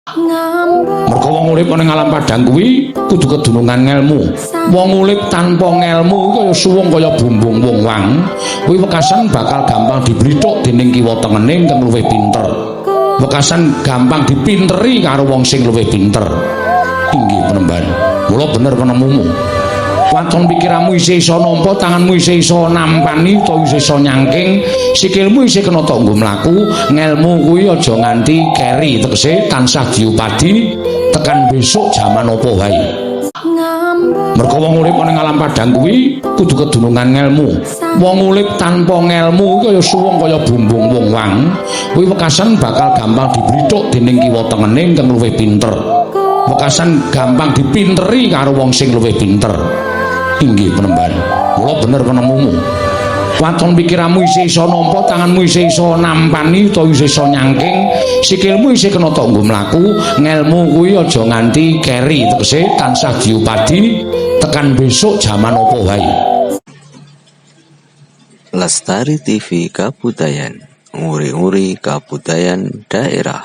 Merga wong urip ning alam padang kuwi kudu kedunungan ngelmu. Wong urip tanpa ngelmu kaya suwung kaya bumbung wong wang, kuwi wekasan bakal gampang diblithuk dening kiwa tengene ingkang luwih pinter. Wekasan gampang dipinteri karo wong sing luwih pinter. Inggih penemban. Mula bener penemumu. Waton pikiranmu isih iso nampa, tanganmu isih iso nampani utawa isih iso nyangking, sikilmu isih kena tok nggo mlaku, ngelmu kuwi aja nganti keri, tegese tansah diupadi tekan besok jaman apa wae. Merga wong urip ning alam padang kuwi kudu kedunungan ngelmu. Wong urip tanpa ngelmu kaya suwung kaya bumbung wong wang, kuwi wekasan bakal gampang diblithuk dening kiwa tengene ingkang luwih pinter. Wekasan gampang dipinteri karo wong sing luwih pinter. Inggih penemban. Mula bener penemumu. Waton pikiranmu isih iso nampa, tanganmu isih iso nampani utawa isih iso nyangking, sikilmu isih kena tok nggo mlaku, ngelmu kuwi aja nganti keri, tegese tansah diupadi tekan besok jaman apa wae. Lestari TV Kabudayan, nguri-nguri kabudayan daerah.